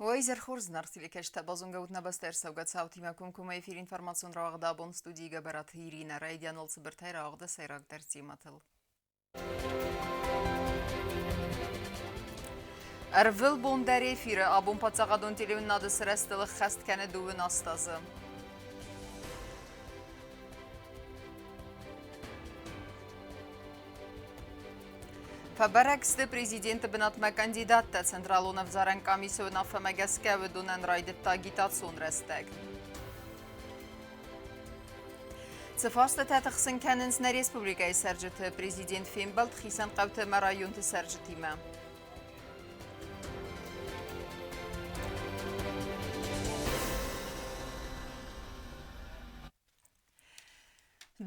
Уӕ изӕр хорз, зынаргъ телекӕсджытӕ! Базонгӕ ут нӕ бӕстӕ ӕрцӕугӕ цаутимӕ комкоммӕ эфир информацион рауагъды абон студийы Гӕбӕраты Иринӕ. Райдианыл цыбыртӕй рауагъды сӕйрагдӕр темӕтыл. Ӕрвылбон дӕр эфиры абон паддзахадон телеуынынады сырӕзтыл ӕххӕст кӕны дыууын аст азы. Фӕбӕрӕг сты президенты бынатмӕ кандидаттӕ. Централон ӕвзарӕн къамисы уынаффӕмӕ гӕсгӕ уыдонӕн райдыдта агитацион рӕстӕг. Цы фарстатӕ тыхсын кӕнынц нӕ республикӕйы цӕрджыты, президент фембӕлд хицӕн хъӕуты ӕмӕ районты цӕрджытимӕ.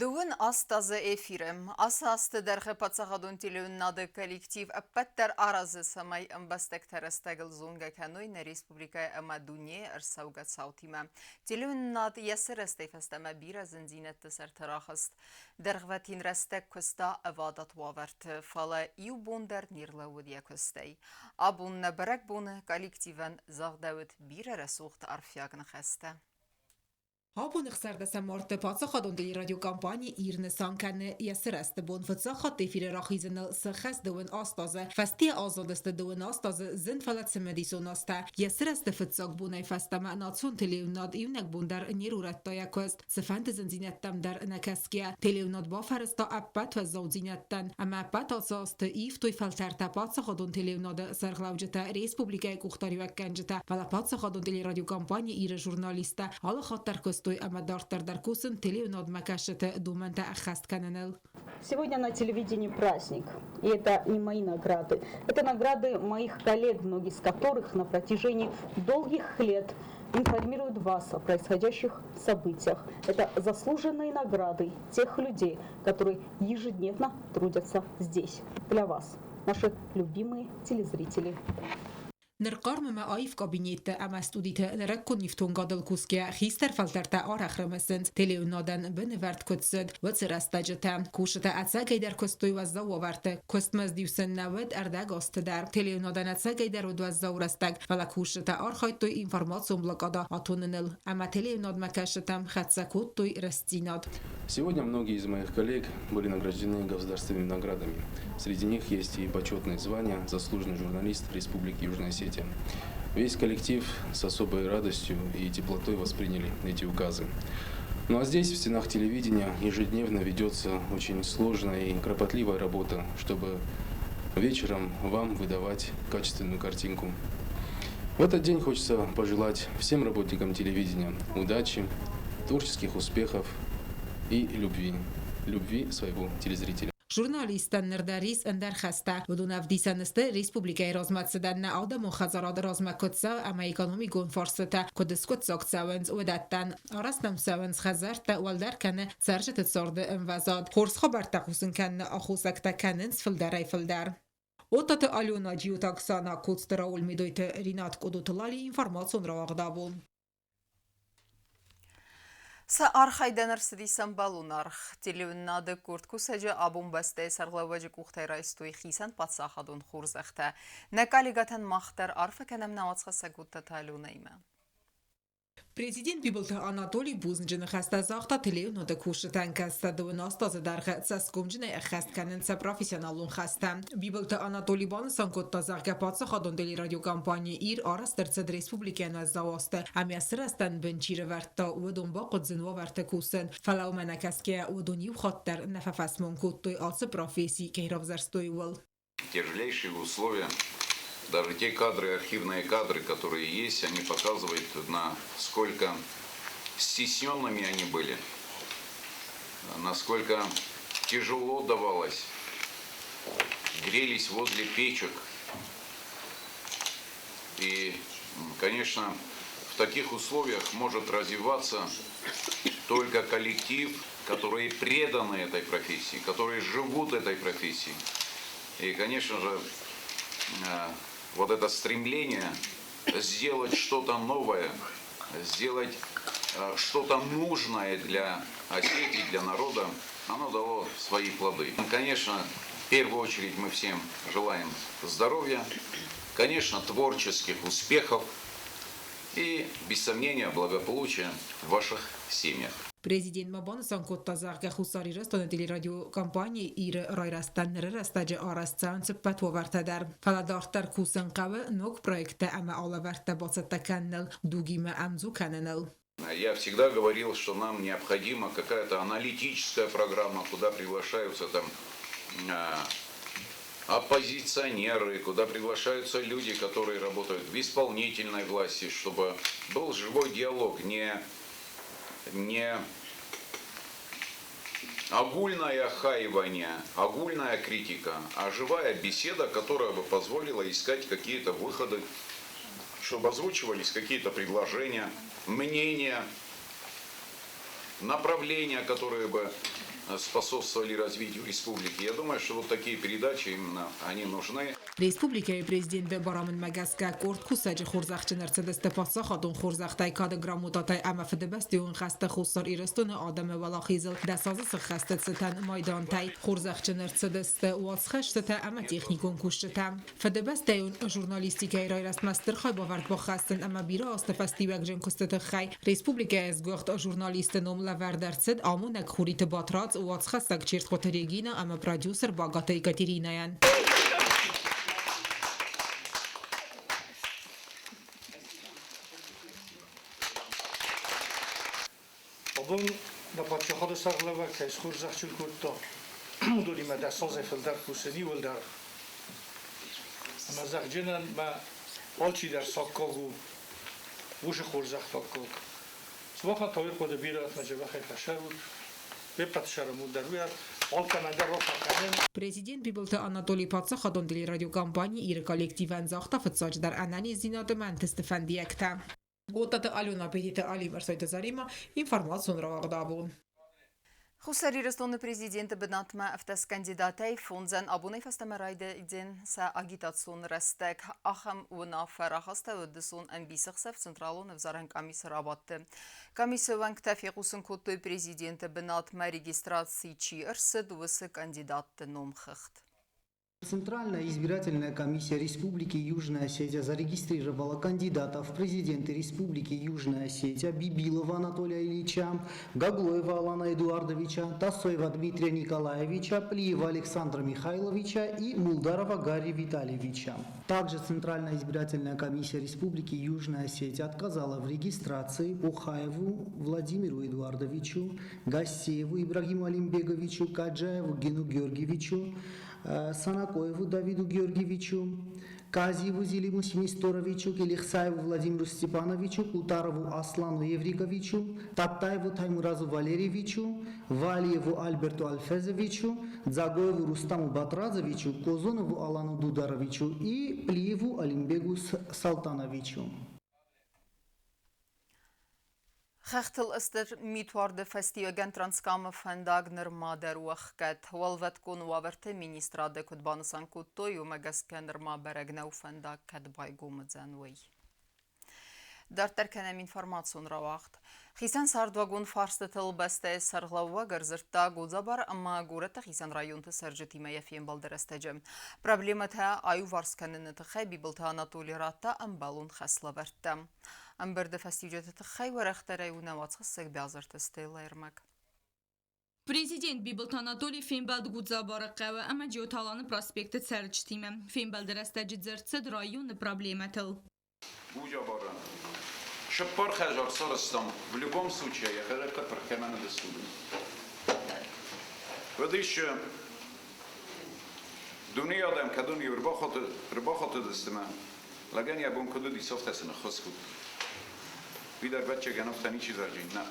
Дыууын аст азы эфиры. Ацы азты дӕргъы паддзахадон телеуынынады коллектив ӕппӕт дӕр аразы, цӕмӕй ӕмбӕстӕгтӕ рӕстӕгыл зонгӕ кӕной нӕ республикӕйы ӕмӕ дунейы ӕрцӕугӕ цаутимӕ. Телеуынынад йӕ сырӕзтӕй фӕстӕмӕ бирӕ зындзинӕдты сӕрты рахызт. Дӕргъвӕтин рӕстӕг куыста ӕвадат уавӕрты, фӕлӕ иу бон дӕр не рлӕууыд йӕ куыстӕй. Абон нӕ бӕрӕгбоны коллективӕн загъдӕуыд бирӕ рӕсугъд арфиаг ныхӕстӕ. Абоны ӕхсӕрдӕсӕм марты паддзахадон телерадиокомпани «Ир» нысан кӕны йӕ сырӕзты бон фыццаг хатт эфиры рахизыныл цы хӕс дыууын аст азы. Фӕстийӕ аззадысты дыууын аст азы зын, фӕлӕ цымыдисон азтӕ. Йӕ сырӕзты фыццаг бонӕй фӕстӕмӕ национ телеуынынад иунӕг бон дӕр не рурӕдта йӕ куыст. Цыфӕнды зындзинӕдтӕм дӕр ӕнӕкӕсгӕ, телеуынад бафӕрӕзта ӕппӕт уӕззаудзинӕдтӕн ӕмӕ ӕппӕт ацы азты ивтой фӕлтӕртӕ паддзахадон телеуынады сӕргълӕуджытӕ, республикӕйы къухдариуӕггӕнджытӕ, фӕлӕ паддзахадон телерадиокомпани «Ир-ы» журналисттӕ алы хатт дӕр куыстой ӕмӕ дарддӕр дӕр кусын телеуынадмӕ кӕсджыты домӕнтӕ ӕххӕст кӕныныл. Сегодня на телевидении праздник. И это не мои награды. Это награды моих коллег, многие из которых на протяжении долгих лет информируют вас о происходящих событиях. Это заслуженные награды тех людей, которые ежедневно трудятся здесь для вас, наши любимые телезрители. Ныр хъарм ӕмӕ аив кабинеттӕ ӕмӕ студиты нырыккон ифтонгадыл кусгӕ хистӕр фӕлтӕртӕ арӕх рымысынц, телеуынадӕн бынывӕрд куыд цыд, уыцы рӕстӕджытӕ. Кусджытӕ ӕцӕгӕйдӕр куыстой уӕззау уавӕрты, куыстмызд-иу сын нӕ уыд ӕрдӕг азты дӕр. Телеуынадӕн ӕцӕгӕйдӕр уыд уӕззау рӕстӕг, фӕлӕ кусджытӕ архайдтой информацион блокада атоныныл ӕмӕ телеуынадмӕ кӕсджытӕм хӕццӕ кодтой рӕстдзинад. Сегодня многие из моих коллег были награждены государственными наградами. Среди них есть и почетное звание «Заслуженный журналист Республики Южная Осетия». Весь коллектив с особой радостью и теплотой восприняли эти указы. Ну а здесь, в стенах телевидения, ежедневно ведется очень сложная и кропотливая работа, чтобы вечером вам выдавать качественную картинку. В этот день хочется пожелать всем работникам телевидения удачи, творческих успехов и любви, любви своего телезрителя. Журналисттӕн ныр дӕр ис ӕндӕр хӕстӕ. Уыдон ӕвдисӕн сты республикӕйы размӕцыдӕн нӕ адӕмон хӕдзарады размӕ куыд цӕуы ӕмӕ экономикон фарстытӕ куыд скъуыддзаг цӕуынц, уыдӕттӕн. Арӕзт нӕм цӕуынц хӕдзӕрттӕ, уӕлдӕр кӕны цӕрджыты царды ӕмвӕзад. Хорз хабӕрттӕ хъусын кӕныны аххосӕгтӕ кӕнынц фылдӕрӕй-фылдӕр. Оттаты Алена, Джиоты Оксана, Коцты Рауль, Медойты Ринат, Къодоты Лали информацион рауагъд абон. Сӕ архайдӕн ӕрцыди сӕмбӕлон аргъ. Телеуынынады къорд кусӕджы абон бӕстӕйы сӕргълӕууӕджы къухтӕй райстой хицӕн паддзахадон хорзӕхтӕ. Нӕ коллегӕтӕн мах дӕр арфӕ кӕнӕм нӕ уацхӕссӕг Уыдтаты Аленӕимӕ. Президент Бибылты Анатолий бузныджы ныхӕстӕ загъта телеуынады кусджытӕн, кӕцытӕ дыууын аст азы дӕргъы цӕсгомджынӕй ӕххӕст кӕнынц сӕ профессионалон хӕстӕ. Бибылты Анатолий банысан кодта, зӕгъгӕ, паддзахадон телерадиокомпани «Ир» арӕзт ӕрцыд республикӕйӕн уӕззау азты ӕмӕ сырӕзтӕн бын чи рывӕрдта, уыдон бахъуыд зын уавӕрты кусын. Фӕлӕ уымӕ нӕ кӕсгӕйӕ, уыдон иу хатт дӕр нӕ фӕфӕсмон кодтой ацы професси кӕй равзӕрстой, ууыл. Тяжелейшие условия. Даже те кадры, архивные кадры, которые есть, они показывают, насколько стесненными они были, насколько тяжело давалось, грелись возле печек. И, конечно, в таких условиях может развиваться только коллектив, которые преданы этой профессии, которые живут этой профессией. И, конечно же, вот это стремление сделать что-то новое, сделать что-то нужное для Осетии, для народа, оно дало свои плоды. Конечно, в первую очередь мы всем желаем здоровья, конечно, творческих успехов. И, без сомнения, благополучия в ваших семьях. Президент ма банысан кодта, зӕгъгӕ, Хуссар Ирыстоны телерадиокомпани Ир-ы райрӕзтӕн ныры рӕстӕджы арӕзт цӕуынц ӕппӕт уавӕртӕ дӕр. Фӕлӕ дарддӕр кусын хъӕуы ног проекттӕ ӕмӕ алӕвӕрдтӕ бацӕттӕ кӕныныл, дугимӕ ӕмдзу кӕныныл. Я всегда говорил, что нам необходима какая-то аналитическая программа, куда приглашаются там оппозиционеры, куда приглашаются люди, которые работают в исполнительной власти, чтобы был живой диалог, не огульное охаивание, огульная критика, а живая беседа, которая бы позволила искать какие-то выходы, чтобы озвучивались какие-то предложения, мнения, направления, которые бы способствовали развитию республики. Я думаю, что вот такие передачи именно они нужны. Республикӕйы президенты барамындмӕ гӕсгӕ къорд кусӕджы хорзӕхджын ӕрцыдысты паддзахадон хорзӕхтӕй, кады грамотатӕй ӕмӕ Фыдыбӕстӕйон хӕсты Хуссар Ирыстоны адӕмы уӕлахизыл 10 азы сыххӕсты цытӕн майдантӕй. Хорзӕхджын ӕрцыдысты уацхӕсджытӕ ӕмӕ техникон кусджытӕ. Фыдыбӕстӕйон журналистикӕйы райрӕзтмӕ стыр хайбавӕрд бахӕссын ӕмӕ бирӕ азты фӕстиуӕгджын куысты тыххӕй республикӕйы сгуыхт журналисты ном лӕвӕрд ӕрцыд амонӕг Хуриты Батрадз, уацхӕссӕг Чертхъоты Регина ӕмӕ продюсер Багаты Екатеринӕйӕн. Абон нӕ паддзахады сӕргълӕууӕг кӕй схорзӕхджын кодта, уыдонимӕ 10 азӕй фылдӕр кусын иууылдӕр. Ӕмӕ зӕгъджынӕн мӕ алчидӕр саккаг у, уыцы хорзӕхты аккаг. Сымахӕн та уый хъуыды бирӕ дзӕбӕхӕй фӕсӕрут, уе ппӕт сӕрымут дӕр уый алкӕмӕн дӕр рохах кӕнын. Президент Бибылты Анатолий паддзахадон телерадиокомпани Иры коллективӕн загъта фыццаджыдӕр ӕнӕниздзинады ӕмӕ ӕнтысты фӕндиӕгтӕ. Готтаты Алена, Петиты Алим, Ӕрсойты Зарима, информацион рауагъд абон. Хуссар Ирыстоны президенты бынатмӕ 17 кандидатӕй фондзӕн абонӕй фӕстӕмӕ райдайдзӕн сӕ агитацион рӕстӕг. Ахӕм уынаффӕ рахастӕуыд дысон ӕмбисӕхсӕв Централон ӕвзарӕн къамисы рабадты. Къамисы уӕнгтӕ фехъусын кодтой президенты бынатмӕ регистраци чи ӕрцыд, уыцы кандидатты номхыгъд. Центральная избирательная комиссия Республики Южная Осетия зарегистрировала кандидатов в президенты Республики Южная Осетия Бибилова Анатолия Ильича, Гаглоева Алана Эдуардовича, Тасоева Дмитрия Николаевича, Плиева Александра Михайловича и Мулдарова Гарри Витальевича. Также Центральная избирательная комиссия Республики Южная Осетия отказала в регистрации Ухаеву Владимиру Эдуардовичу, Гассееву Ибрагиму Алимбеговичу, Каджаеву Гену Георгиевичу, Санакоеву Давиду Георгиевичу, Казиеву Зелиму Семисторовичу, Келихсаеву Владимиру Степановичу, Кутарову Аслану Евриковичу, Таттаеву Таймуразу Валерьевичу, Валиеву Альберту Альфезовичу, Дзагоеву Рустаму Батразовичу, Козонову Алану Дударовичу и Плиеву Алимбегу Салтановичу. Хӕхтыл стыр митуарды фӕстиуӕгӕн Транскамы фӕндаг нырма дӕр у ӕхгӕд. Уӕлвӕткон уавӕрты министрады куыд банысан кодтой, уымӕ гӕсгӕ нырма бӕрӕг нӕу фӕндаг кӕд байгом уыдзӕн, уый. Дарддӕр кӕнӕм информацион рауагъд. Хицӕн цардуагон фарстытыл бӕстӕйы сӕргълӕууӕг ӕрдзырдта Гудзабар ӕмӕ горӕты хицӕн районты цӕрджытимӕ йӕ фембӕлды рӕстӕджы. Проблемӕтӕ аиуварс кӕныны тыххӕй Бибылты Анатоли радта ӕмбӕлон хӕслӕвӕрдтӕ. Ӕмбырды фӕстиуджыты тыххӕй уӕрӕхдӕрӕй у нӕ уацхӕссӕг Биазырты Стеллӕ ӕрмӕг. Президент Бибылты Анатолий фембӕлд Гудзабары хъӕуы ӕмӕ Джиоталаны проспекты цӕрджытимӕ. Фембӕлды рӕстӕджы дзырд цыд районы проблемӕтыл. Гуджабары. Шыппар хӕзар сарӕзтам. В любом случае, я хӕдзӕрттӕ пырх кӕмӕн уыдысты. Уӕд ис дунейы адӕм кӕдон ӕрбахатыдысты мӕ лӕгӕн йӕ бон куыд уыди, афтӕ сын ӕххуыс кодта. Уый дӕр ӕвӕццӕгӕн афтӕ ничи зарджи. Нӕ.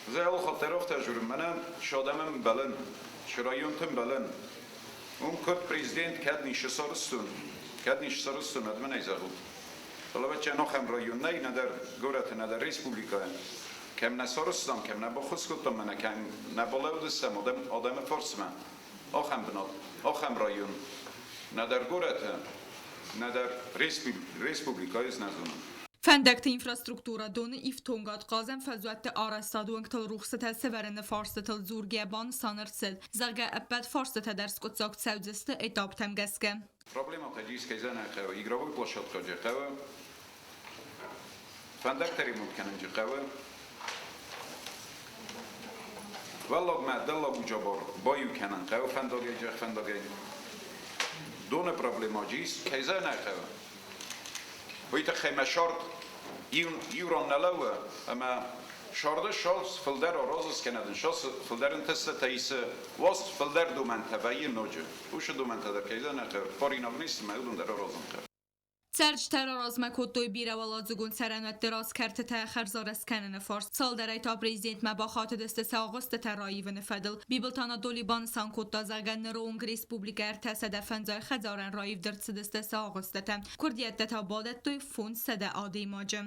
Ӕз алы хатт дӕр афтӕ журын, мӕнӕ цы адӕм ӕмбӕлын, цы районты ӕмбӕлын, уым куыд президент кӕд ницы сарӕзтон, кӕд ницы сарӕзтон, уӕд мын ӕй зӕгъут. Фӕлӕ ӕвӕццӕгӕн ахӕм район нӕй, нӕдӕр горӕты, нӕдӕр республикӕйы. Кӕм нӕ сарӕзтам, кӕм нӕ баххуыс кодтам, мӕнӕ кӕм нӕ балӕудыстӕм адӕмы фарсмӕ, ахӕм бынат, ахӕм район нӕдӕр горӕты, нӕдӕр республикӕйы ӕз нӕ зонын. Фӕндӕгты инфраструктурӕ, доны ифтонгад, хъазӕн фӕзуӕтты арӕзтад уӕнгтыл рухсытӕ сӕвӕрыны фарстытыл дзургӕ банысан ӕрцыд, зӕгъгӕ, ӕппӕт фарстытӕ дӕр скъуыддзаг цӕудзысты этаптӕм гӕсгӕ. Проблемӕтӕ дискӕй хъӕуы, игровой площадкӕ хъӕуы. Фӕндӕгтӕ ремонт кӕнын чи хъӕуы, Уӕллагмӕ Дӕллаг Уджабор баиу кӕнын хъӕуы фӕндагӕй зӕхфӕндагӕй. Доны проблемӕ ис, кӕй зӕгъын ӕй хъӕуы. Уый тыххӕй мӕ сӕрд иу ран нӕ лӕууы, ӕмӕ сӕрды сӕлц фылдӕр аразыс кӕнӕ дын сӕлц фылдӕр ӕнтыстытӕ исы, уадз фылдӕр домӕнтӕ вӕййы ноджы. Уыцы домӕнтӕ дӕр кӕй зӕгъын ӕй хъӕуы, паринаг не сты, мӕ уыдон дӕр аразын хъӕуы. Цӕрджытӕ раразмӕ кодтой бирӕуӕладзыгон цӕрӕнуӕтты раз кӕртытӕ хӕрзарӕзт кӕныны фарст. Цалдӕрӕй та президентмӕ бахатыдысты сӕ агъуыстытӕ раивыны фӕдыл. Бибылты Анатоли банысан кодта, зӕгъгӕ, ныры онг республикӕ 350 хӕдзарӕн раивд ӕрцыдысты сӕ агъуыстытӕ. Куырдиӕттӕ та бадӕттой 500 адӕймаджы.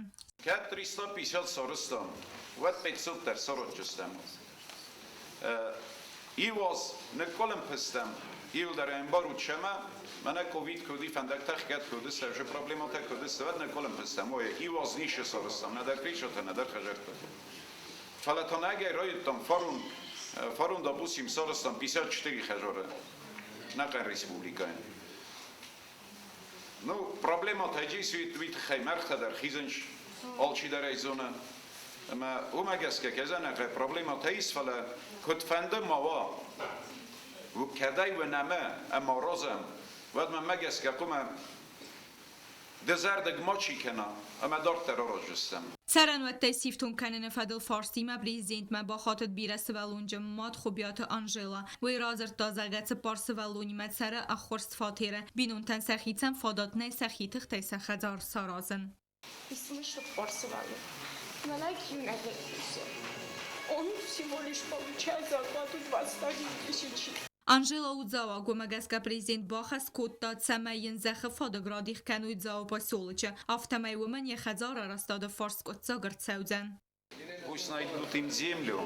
Кӕд 350 сарӕзтам, уӕд 500 дӕр саразджыстӕм. Иу аз ныкъкъуылымпы стӕм, иуылдӕр ӕмбарут семӕ, мӕнӕ ковид куыд и, фӕндӕгтӕ хгӕд куыд сты, ӕвзӕр проблемӕтӕ куыд сты, уӕд ныкъкъуылымпы стӕм. Ой, иу аз ницы сарӕзтам, нӕдӕр крышатӕ, нӕдӕр хӕдзӕрттӕ. Фӕлӕ та нӕгӕй райдыдтам фарон, фарон, допустим, сарӕзтам 54 хӕдзары нӕхъӕн республикӕйы. Ну, проблемӕтӕ ис, уый тыххӕй мӕргътӕ дӕр хизынц, алчидӕр ӕй зоны. Ӕмӕ уымӕ гӕсгӕ кӕй проблемӕтӕ ис, фӕлӕ куыдфӕнды ма уа, кӕдӕй уынӕм ӕмӕ аразӕм, уӕд мӕнмӕ гӕсгӕ хъуамӕ дызӕрдыг мачи кӕна ӕмӕ дарддӕр араздзыстӕм. Цӕрӕнуӕттӕй сифтонг кӕныны фӕдыл фарстимӕ президентмӕ бахатыд бирӕсывӕллонджын мад Хуыбиаты Анжела. Уый радзырдта, зӕгъгӕ, цыппар сывӕллонимӕ цӕры ӕххуырст фатеры. Бинонтӕн сӕхицӕн фадат нӕй сӕхи тыхтӕй сӕ хӕдзар саразын. Цыппар сывӕллон. Мӕнӕ иунӕг Он всего лишь получает зарплату 21 тысячи. Анжела у Дзауаг, уымӕ гӕсгӕ президент бахӕс кодта, цӕмӕй йын зӕххы фадыг радих кӕной Дзауы поселочы. Афтӕмӕй уымӕн йӕ хӕдзар арӕзтады фарс скъуыддзаг ӕрцӕудзӕн. Пусть найдут им землю,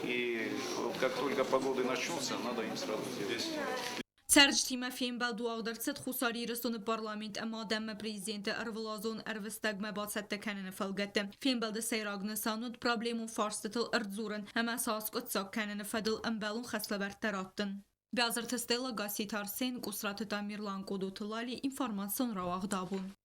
и вот как только погоды начнутся, надо им сразу здесь. Цӕрджытимӕ фембӕлд уагъд ӕрцыд Хуссар Ирыстоны парламент ӕмӕ адӕммӕ президенты ӕрвылазон ӕрвыстӕгмӕ бацӕттӕ кӕныны фӕлгӕтты. Фембӕлды сӕйраг нысан уыд проблемон фарстытыл ӕрдзурын ӕмӕ сӕ аскъуыддзаг кӕныны фӕдыл ӕмбӕлон хӕслӕвӕрдтӕ раттын. Бязырты Стелла, Гасситы Арсен, Къусраты Тамерлан, Къодоты Лали, информацион рауагъд абон.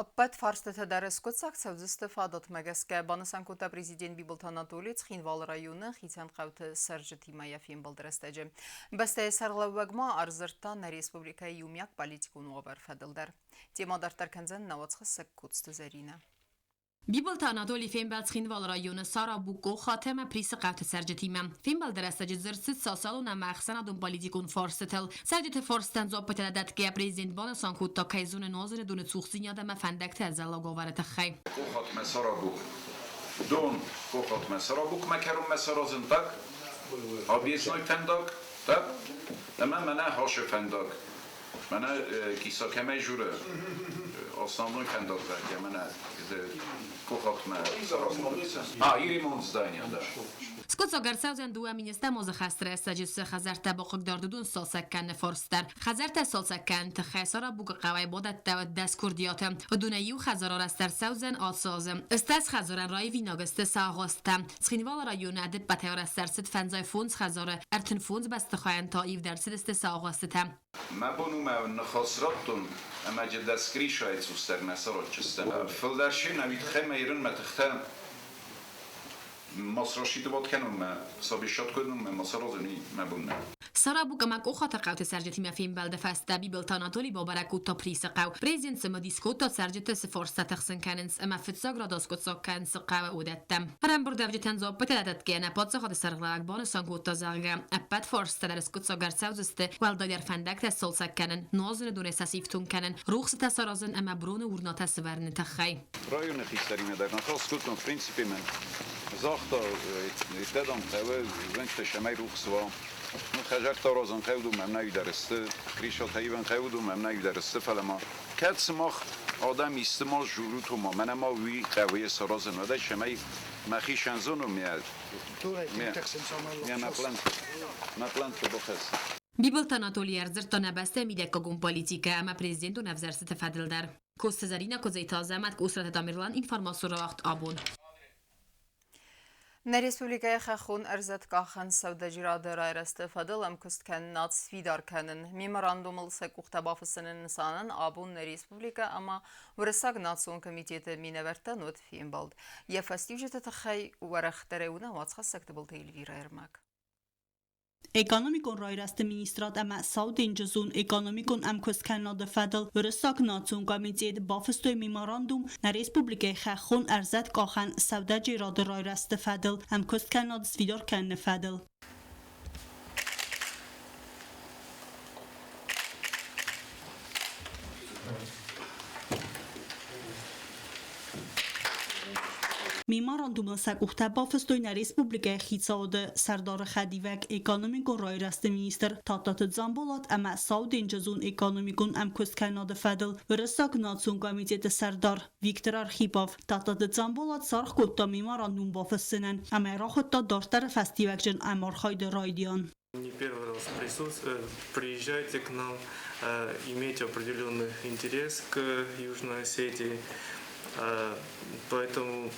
Ӕппӕт фарстытӕ дӕр скъуыддзаг цӕудзысты фадатмӕ гӕсгӕ, банысан кодта президент Бибылты Анатоли Цхинвалы районы хицӕн хъӕуты цӕрджытимӕ йӕ фембӕлды рӕстӕджы. Бӕстӕйы сӕргълӕууӕг ма ӕрдзырдта нӕ республикӕйы иумиаг политикон уавӕр фӕдыл дӕр. Темӕ дарддӕр кӕндзӕн нӕ уацхӕссӕг Коцты Зӕринӕ. Бибылты Анатоли фембӕлд Цхинвалы районы Сарабукъо ӕмӕ Присы хъӕуты цӕрджытимӕ. Фембӕлды рӕстӕджы дзырд цыд социалон ӕмӕ ӕхсӕнадон-политикон фарстытыл. Цӕрджыты фарстытӕн дзуаппытӕ дӕтгӕйӕ президент банысан кодта, кӕй зоны нуазыны доны цухдзинад ӕмӕ фӕндӕгты ӕдзӕллаг уавӕры тыххӕй. Къохатмӕ Сарабук. Дон Къохатмӕ Сарабукмӕ кӕронмӕ саразын так? Объездной фӕндаг, так? Ӕмӕ мӕнӕ Хашы фӕндаг. Мӕнӕ киса кӕмӕй журы, основной фӕндаг зӕгъгӕ, мӕнӕ Къохатмӕ Сарабук. А, и ремонт здания, да. Скъуыддзаг ӕрцӕудзӕн дыууӕ министӕмозы хӕсты рӕстӕджы цы хӕдзӕрттӕ бахъыгдард, уыдон сцалцӕг кӕныны фарст дӕр. Хӕдзӕрттӕ сцалцӕг кӕныны тыххӕй Сарабукы хъӕуӕй бадӕттӕуыд дӕс курдиаты. Уыдонӕй иу хӕдзар арӕзт ӕрцӕудзӕн ацы азы. Стӕс хӕдзарӕн раивинаг сты сӕ агъуыстытӕ. Цхинвалы районы ӕдыппӕтӕй арӕзт ӕрцыд 55 хӕдзары, 35 бӕстыхайӕн та ивд ӕрцыдысты сӕ агъуыстытӕ. Мӕ бон у мӕ ныхас радтон, ӕмӕ джы дӕ скришайы цъусдӕр нӕ сароччыстӕм. Фылдӕр се нӕуи тыххӕй мӕ ерын мӕ тыхтӕ Масрашитывать кӕнунмӕ, сабещать кӕнунмӕ ма саразуни мӕ бон нӕ. Сарабук ӕмӕ Къохаты хъӕуты цӕрджытимӕ фембӕлды фӕстӕ Бибылты Анатоли бабӕрӕг кодта Присы хъӕу. Президент цымыдис кодта цӕрджыты цы фарстатӕ хсын кӕнынц ӕмӕ фыццаг рад аскъуыддзаг кӕнын цы хъӕуы, уыдӕттӕ. Ӕрӕмбырдуӕвджытӕн дзуаппытӕ дӕтгӕйӕ нӕ паддзахады сӕргълӕууӕг банысан кодта, зӕгъгӕ, ӕппӕт фарстытӕ дӕр скъуыддзаг ӕрцӕудзысты, уӕлдайдӕр фӕндӕгтӕ сцалцӕг кӕнын, нуазыны донӕй сӕ сифтонг кӕнын, рухсытӕ саразын ӕмӕ броны урнатӕ сывӕрыны тыххӕй. Районы хистӕримӕ дӕр ныхас кодтон, в принципе мын загъта, дам, хъӕуы уӕнгтӕ цӕмӕй рухс уа. Ну, хӕдзӕрттӕ аразын хъӕуы, мӕм нӕ дӕр сты, крышатӕ ивын хъӕуы, мӕм нӕ дӕр сты, фӕлӕ ма кӕд сымах адӕм исты ма журут, ма мӕнӕ ма уый хъӕуы саразын, уӕдӕ цӕмӕй мӕхи сӕнзонон мӕ плантӕ бахӕсс. Бибылты Анатоли ӕрдзырдта нӕ бӕстӕйы мидӕггагон политикӕ ӕмӕ президентон ӕвзӕрстыты фӕдыл дӕр. Коцты Зӕринӕ, Куыдзойты Азӕмӕт, Къусраты Тамерлан, информацион рауагъд абон. Нӕ республикӕйы хӕххон ӕрзӕткъахӕн сӕудӕджерады райрӕзты фӕдыл ӕмкуысткӕнынад сфидар кӕнын. Меморандумыл сӕ къухтӕ бафыссыны нысанӕн абон нӕ республикӕ ӕмӕ Уырыссаг национ комитеты минӕвӕрттӕн уыд фембӕлд. Йӕ фӕстиуджыты тыххӕй уӕрӕхдӕрӕй уынӕм уацхӕссӕг Тыбылты Эльвирӕ ӕрмӕг. Экономикон райрӕзты министрад ӕмӕ Сау денджызон экономикон ӕмкуысткӕнынады фӕдыл Уырыссаг национ комитет бафыстой меморандум нӕ республикӕйы хӕххон ӕрзӕткъахӕн сӕудӕджерады райрӕзты фӕдыл ӕмкуысткӕнынад сфидар кӕныны фӕдыл. Меморандумыл сӕ къухтӕ бафыстой нӕ республикӕйы хицауады сӕрдары хӕдивӕг, экономикон райрӕзты министр Тадтаты Дзамболат ӕмӕ Сау денджызон экономикон ӕмкуысткӕнынады фӕдыл Уырыссаг национ комитеты сӕрдар Виктор Архипов. Тадтаты Дзамболат саргъ кодта меморандум бафыссынӕн ӕмӕ рахуыдта дарддӕры фӕстиуӕгджын ӕмархайды райдиан. Не первый раз приезжаете к нам, имеете определенный интерес к Южной Осетии, поэтому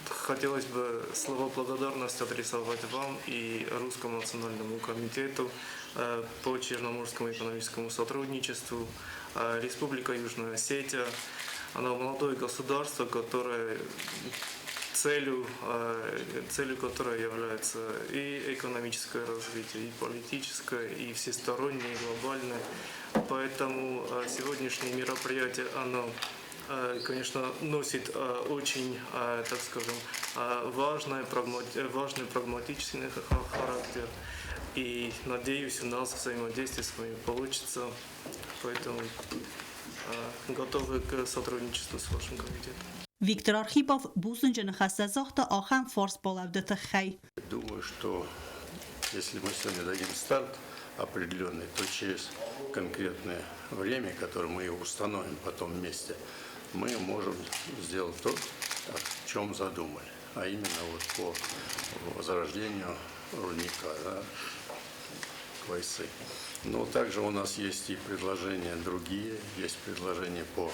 хотелось бы слова благодарности адресовать вам и Русскому национальному комитету по Черноморскому экономическому сотрудничеству. Республика Южная Осетия, она молодое государство, которое целью которой является и экономическое развитие, и политическое, и всестороннее, и глобальное. Поэтому сегодняшнее мероприятие, оно, конечно, носит очень, так скажем, важный прагматичный характер. И надеюсь, у нас взаимодействие с вами получится. Поэтому готовы к сотрудничеству с вашим комитетом. Виктор Архипов бузныджы ныхӕстӕ загъта ахӕм фарсбалӕуды тыххӕй. Думаю, что если мы сегодня дадим старт определенный, то через конкретное время, которое мы установим потом вместе, мы можем сделать то, о чем задумали, а именно вот по возрождению рудника, да, Квайсы. Но также у нас есть и предложения другие, есть предложения по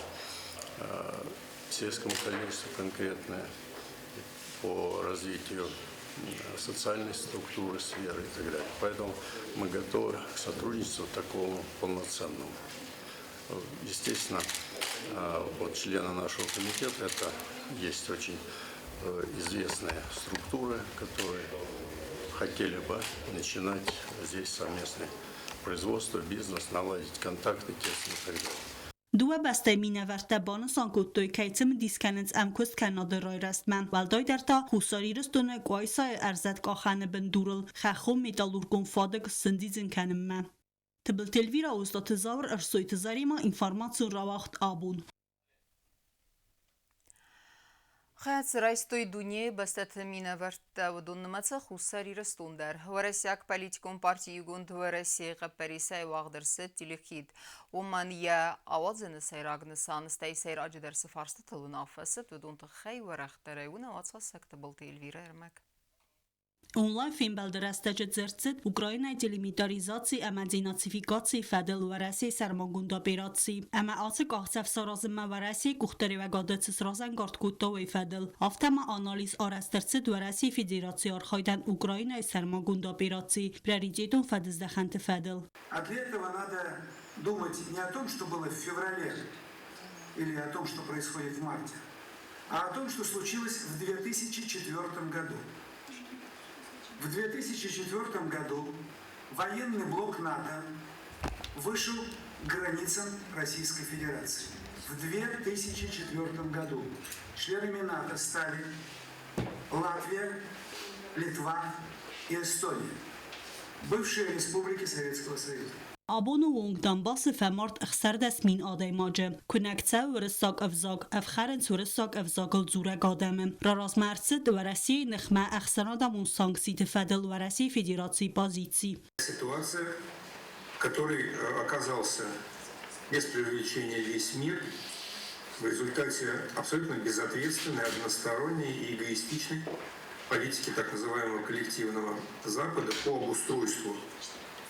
сельскому хозяйству конкретное, по развитию социальной структуры, сферы и так далее. Поэтому мы готовы к сотрудничеству такому полноценному. Естественно, от члена нашего комитета это есть очень известные структуры, которые хотели бы начинать здесь совместное производство, бизнес, наладить контакты тесные и так далее. Дыууӕ бӕстӕйы минӕвӕрттӕ банысан кодтой, кӕй цымыдис кӕнынц ӕмкуысткӕнынады райрӕзтмӕ, уӕлдайдӕр та Хуссар Ирыстоны Къуайсайы ӕрзӕткъахӕны бындурыл хӕххон металлургон фадыг сӕндидзын кӕнынмӕ. Тыбылты Эльвира, Остъаты Зауыр, Ӕрсойты Заремӕ, информацион рауагъд абон. Хӕц райстой дунейы бӕстӕты минӕвӕрттӕ, уыдон нымӕцы Хуссар Ирыстон дӕр. Уӕрӕсейаг политикон парти Иугонд Уӕрӕсейы хъӕппӕрисӕй уагъд ӕрцыд телехид. Уымӕн йӕ ауадзыны сӕйраг нысан, стӕй сӕйраджыдӕр цы фарстытыл уынаффӕ цыд, уыдон тыххӕй уӕрӕхдӕрӕй уынӕм уацхӕссӕг Тыбылты Эльвирӕ ӕрмӕг. Онлайн-фембӕлды рӕстӕджы дзырд цыд Украинӕйы делимитаризаци ӕмӕ денацификацийы фӕдыл Уӕрӕсейы сӕрмагонд операци ӕмӕ ацы къахдзӕф саразынмӕ Уӕрӕсейы къухдариуӕгады цы сразӕнгард кодта, уый фӕдыл. Афтӕ ма анализ арӕзт ӕрцыд Уӕрӕсейы Федерацийы архайдӕн Украинӕйы сӕрмагонд операцийы приоритетон фӕдыздӕхӕнты фӕдыл. А для этого надо думать не о том, что было в феврале или о том, что происходит в марте, а о том, что случилось в 2004 году. В 2004 году военный блок НАТО вышел к границам Российской Федерации. В 2004 году членами НАТО стали Латвия, Литва и Эстония, бывшие республики Советского Союза. Абоны онг Донбассы фӕмард 16 000 адӕймаджы. Куынӕг цӕуы уырыссаг ӕвзаг, ӕфхӕрынц уырыссаг ӕвзагыл дзурӕг адӕмы. Раразмӕ ӕрцыд Уӕрӕсейы ныхмӕ ӕхсӕнадӕмон санкциты фӕдыл Уӕрӕсейы Федерацийы позици. Ситуация, в которой оказался без преувеличения весь мир в результате абсолютно безответственной, односторонней и эгоистичной политики так называемого коллективного Запада по обустройству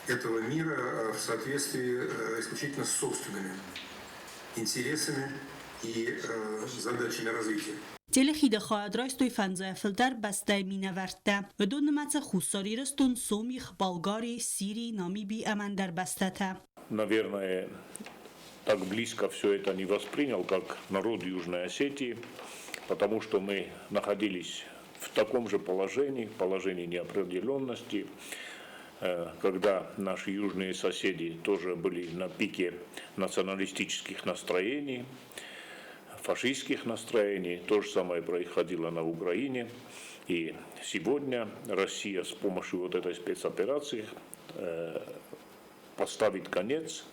этого мира в соответствии исключительно с собственными интересами и задачами развития. Телехиды хайад райстой фӕндзайӕ фылдӕр бӕстӕйы минӕвӕрттӕ. Уыдон нымӕцы Хуссар Ирыстон, Сомих, Болгари, Сири, Намиби ӕмӕ ӕндӕр бӕстӕтӕ. Наверное, так близко все это не воспринял, как народ Южной Осетии, потому что мы находились в таком же положении, положении неопределенности, когда наши южные соседи тоже были на пике националистических настроений, фашистских настроений. То же самое происходило на Украине. И сегодня Россия с помощью вот этой спецоперации поставит конец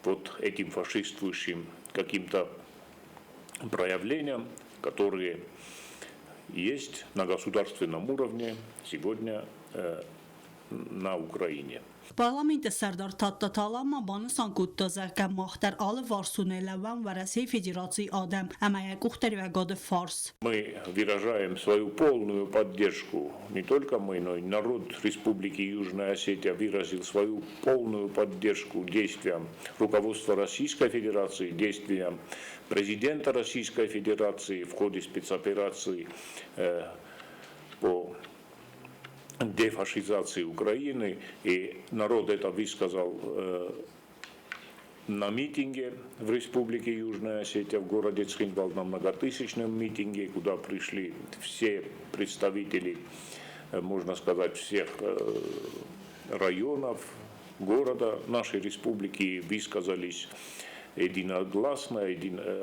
вот этим фашистующим каким-то проявлениям, которые есть на государственном уровне сегодня на Украине. Парламенты сӕрдар Тадтаты Алан ма банысан кодта, зӕгъгӕ, мах дӕр алыварсонӕй лӕууӕм Уӕрӕсейы Федерацийы адӕм ӕмӕ йӕ къухдариуӕгады фарс. Мы выражаем свою полную поддержку, не только мы, но и народ Республики Южная Осетия выразил свою полную поддержку действиям руководства Российской Федерации, действиям президента Российской Федерации в ходе спецоперации по дефашизации Украины. И народ это высказал на митинге в Республике Южная Осетия, в городе Цхинвал, на многотысячном митинге, куда пришли все представители, можно сказать, всех районов города нашей республики, высказались единогласно,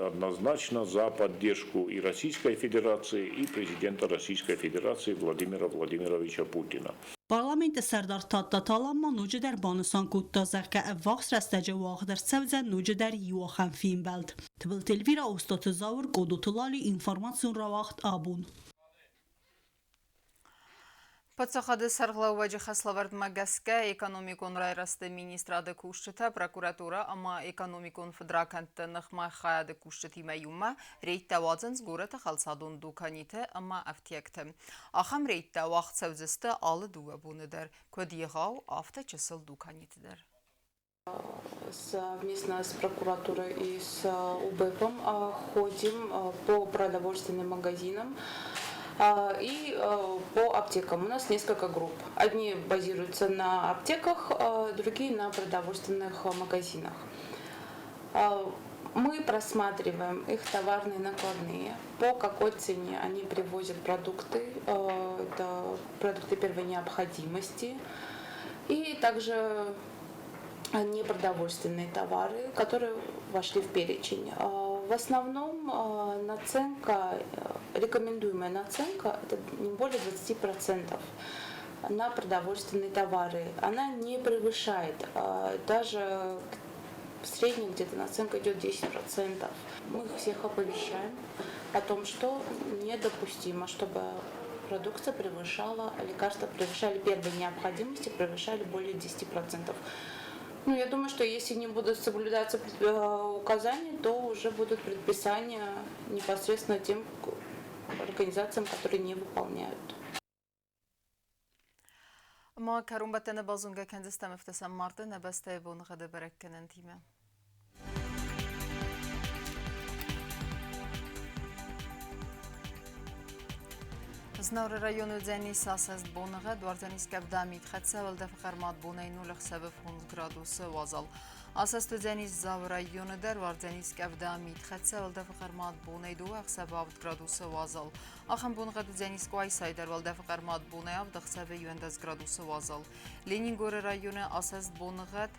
однозначно за поддержку и Российской Федерации, и президента Российской Федерации Владимира Владимировича Путина. Парламенты сӕрдар Тадтаты Алан ма ноджыдӕр банысан кодта, зӕгъгӕ, ӕввахс рӕстӕджы уагъд ӕрцӕудзӕн ноджыдӕр иу ахӕм фембӕлд. Тыбылты Эльвира, Остъаты Зауыр, Къодоты Лали, информацион рауагъд Абон. Паддзахады сӕргълӕууӕджы хӕслӕвӕрдмӕ гӕсгӕ экономикон райрӕзты министрады кусджытӕ, прокуратурӕ ӕмӕ экономикон фыдракӕндты ныхмӕ хайады кусджытимӕ иумӕ рейдтӕ уадзынц горӕты хӕлцадон дуканиты ӕмӕ ӕфтиӕгты. Ахӕм рейдтӕ уагъд цӕудзысты алы дыууӕ боны дӕр, куыд егъау, афтӕ чысыл дуканиты дӕр. Совместно с прокуратурой и с УБЭПом ходим по продовольственным магазинам и по аптекам. У нас несколько групп. Одни базируются на аптеках, другие на продовольственных магазинах. Мы просматриваем их товарные накладные, по какой цене они привозят продукты, это продукты первой необходимости, и также непродовольственные товары, которые вошли в перечень. В основном наценка, рекомендуемая наценка, это не более 20% на продовольственные товары. Она не превышает, даже в среднем где-то наценка идет 10%. Мы их всех оповещаем о том, что недопустимо, чтобы продукция превышала, лекарства превышали первой необходимости, превышали более 10%. Ну, я думаю, что если не будут соблюдаться указания, то уже будут предписания непосредственно тем организациям, которые не выполняют. Ма кӕронбӕттӕны базонгӕ кӕндзыстӕм ӕфтӕсӕм марты нӕ бӕстӕйы боныгъӕды бӕрӕггӕнӕнтимӕ. Знауыры районы уыдзӕнис асӕст боныгъӕд, уардзӕнис къӕвда мидхӕццӕ, уӕлдӕфы хъӕрмад бонӕй 0 ӕхсӕвы 5 градусы уазал. Асӕст уыдзӕнис Дзауы районы дӕр, уардзӕнис къӕвда мидхӕццӕ, уӕлдӕфы хъӕрмад бонӕй 2 ӕхсӕвы 7 градусы уазал. Ахӕм боныгъӕд уыдзӕнис Къуайсайы дӕр, уӕлдӕфы хъӕрмад бонӕй 7 ӕхсӕвы 11 градусы уазал. Ленингоры районы асӕст боныгъӕд,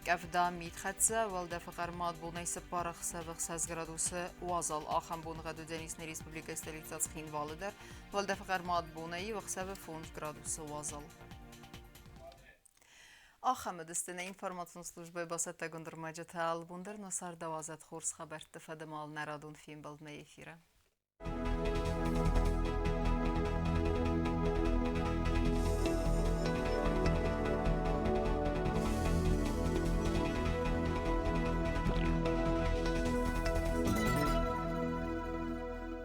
къӕвда мидхӕццӕ, уӕлдӕфы хъӕрмад бонӕй 4 ӕхсӕвы 6 градусы уазал. Ахӕм боныгъӕд уыдзӕнис нӕ республикӕйы столицӕ Цхинвалы дӕр, уӕлдӕфы хъӕрмад бонӕй 1 ӕхсӕвы 5 градусы уазал. Ахӕм уыдысты нӕ информацион службӕйы бацӕттӕгонд ӕрмӕджытӕ. Алыбон дӕр нӕ цардауадзӕд хорз хабӕртты фӕдыл нӕ радон фембӕлдмӕ эфиры.